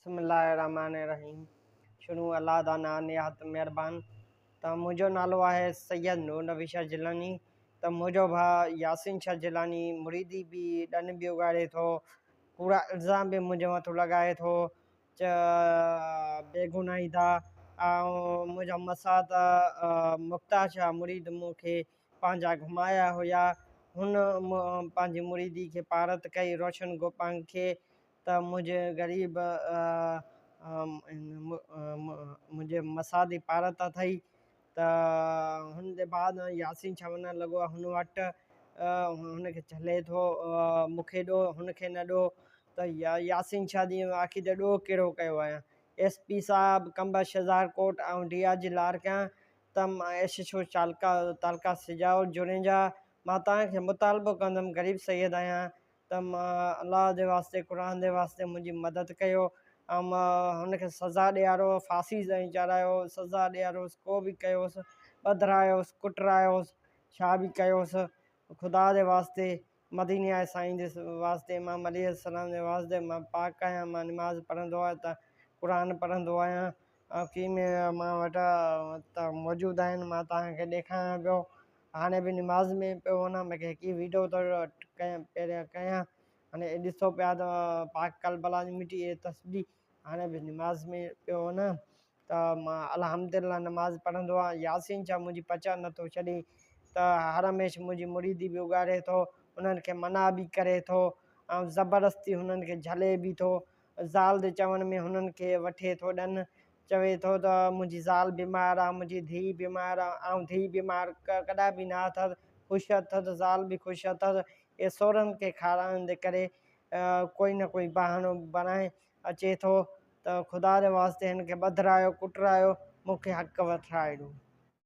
بسم الله الرحمٰن الرحيم شروع الله دا نان نهايت مهربان ته منهنجو نالو آهي سيد نور نبي شاهه جيلاني ته منهنجو ڀاء ياسين شاهه جيلاني مريدي به ڏن به اگهاڙي ٿو ڪوڙا الزام به منهنجي مٿو لڳائي ٿو چ بيگناهي دا ۽ منهنجا مسات مختار شاهه مريد مون کي پنهنجا گهمايا هيا هن پنهنجي مريدي کي پارت ڪئي روشن گوپانگ کي ته منهنجي غريب منهنجي مسادي پارت اٿئي ته هن جي بعد ياسين ڇا وڃڻ لڳو هن وٽ هن کي جهلي ٿو مون کي ڏو هن کي نه ڏو ته ياسين ڇا جي آخر ته ڏوهه ڪهڙو ڪيو آهي ايس پي صاحب قمبر شهزادڪوٽ ۽ ڊي I جي لاڙڪاڻه ته مان ايس ايڇ او چالڪا تعلقه سجاول جوڻيجا مان توهان کي مطالبو ڪندم غريب سيد آهيان ته الله جي واسطي قرآن جي واسطي منهنجي مدد ڪيو ۽ هن کي سزا ڏيارو ڦاسي تائين چاڙهايو سزا ڏياروس ڪو به ڪيوس ٻڌرايوس ڪٽرايوس ڇا به ڪيوس خدا جي واسطي مديني آئي سائين جي واسطي امام علي السلام جي واسطي مان پاڪ آهيان مان نماز پڙهندو آهيان ته قرآن پڙهندو آهيان ۽ ڪي مان وٽ ته موجود آهن مان توهان کي ڏيکاريان پيو هاڻي به نماز ۾ پيو وڃان مون کي هڪ ويڊيو ٿو ڪيان پهريان ڪيان هاڻي ڏسو پيا ته پاڪ ڪربلا جي مٽي اي تسبيح هاڻي به نماز ۾ پيو وڃان ته مان الحمدلله نماز پڙهندو آهيان ياسين شاهه منهنجي پچا نٿو ڇڏي ته هر هميشه منهنجي مريدي به اگاڙي ٿو انهن کي منع به ڪري ٿو ۽ زبردستي هنن کي جهلي به ٿو زال جي چوڻ ۾ هنن کي وٺي ٿو ڏن چوي ٿو ته منهنجي زال بيمار آ، منهنجي ڌيء بيمار آ، آئون ڌيء بيمار ڪڏهن به نه اٿس، خوش اٿس، زال به خوش اٿس، اهي سورن کي کارائڻ جي ڪري ڪوئي نه ڪوئي بهانو بڻائي اچي ٿو ته خدا جي واسطي هن کي ٻڌرايو ڪٽرايو مون کي حق وٺرائي ڏيو.